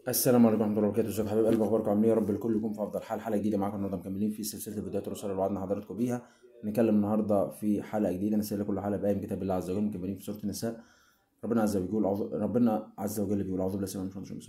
السلام عليكم ورحمة الله وبركاته. ازيكم حبايب قلبي، اخباركم عاملين ايه؟ يا رب الكل يكون في افضل حال. حلقة جديدة معاكم النهارده، مكملين في سلسلة الفيديوهات الرسالة اللي وعدنا حضراتكم بيها. نتكلم النهارده في حلقة جديدة، نسال كل حلقة بايه من كتاب الله عز وجل. مكملين في سورة النساء. ربنا عز وجل بيقول اعوذ بالله من الشيطان الرجيم،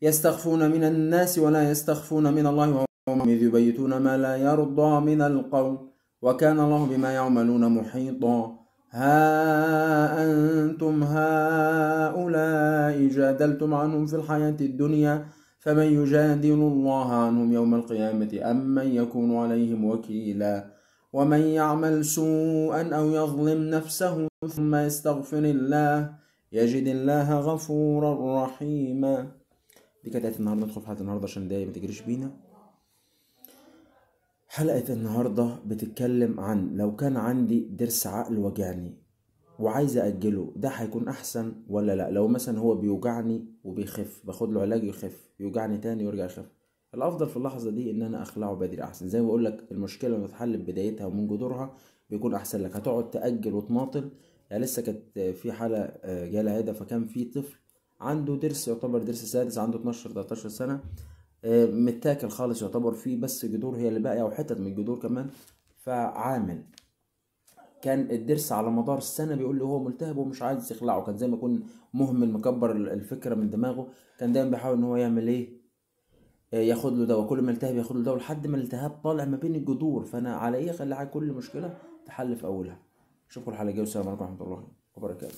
يستخفون من الناس ولا يستخفون من الله وهم اذ يبيتون ما لا يرضى من القول وكان الله بما يعملون محيطا. ها أنتم هؤلاء جادلتم عنهم في الحياة الدنيا فمن يجادل الله عنهم يوم القيامة أم من يكون عليهم وكيلا. ومن يعمل سوءا أو يظلم نفسه ثم يستغفر الله يجد الله غفورا رحيما. دي كانت آية النهارده. ندخل في حلقة النهارده عشان الدقايق ما تجريش بينا. حلقة النهاردة بتتكلم عن لو كان عندي ضرس عقل وجعني وعايز أجله، ده هيكون أحسن ولا لأ؟ لو مثلا هو بيوجعني وبيخف، باخد له علاج يخف، يوجعني تاني ويرجع يخف، الأفضل في اللحظة دي إن أنا أخلعه بدري أحسن. زي ما بقولك المشكلة لما تتحل ببدايتها ومن جذورها بيكون أحسن لك. هتقعد تأجل وتماطل. يعني لسه كانت في حالة جالها عيادة، فكان في طفل عنده ضرس يعتبر ضرس سادس، عنده 12 13 سنة، متاكل خالص، يعتبر فيه بس جذور هي اللي باقية او حتت من الجذور كمان. فعامل كان الضرس على مدار السنة بيقول لي هو ملتهب ومش عايز يخلعه، كان زي ما يكون مهمل مكبر الفكرة من دماغه. كان دايما بيحاول ان هو يعمل ايه، ياخد له دواء، كل ما التهب ياخد له دواء لحد ما الالتهاب طالع ما بين الجذور. فانا على ايه، خلي كل مشكلة تحل في اولها. اشوفكم الحلقة الجاية، والسلام عليكم ورحمة الله وبركاته.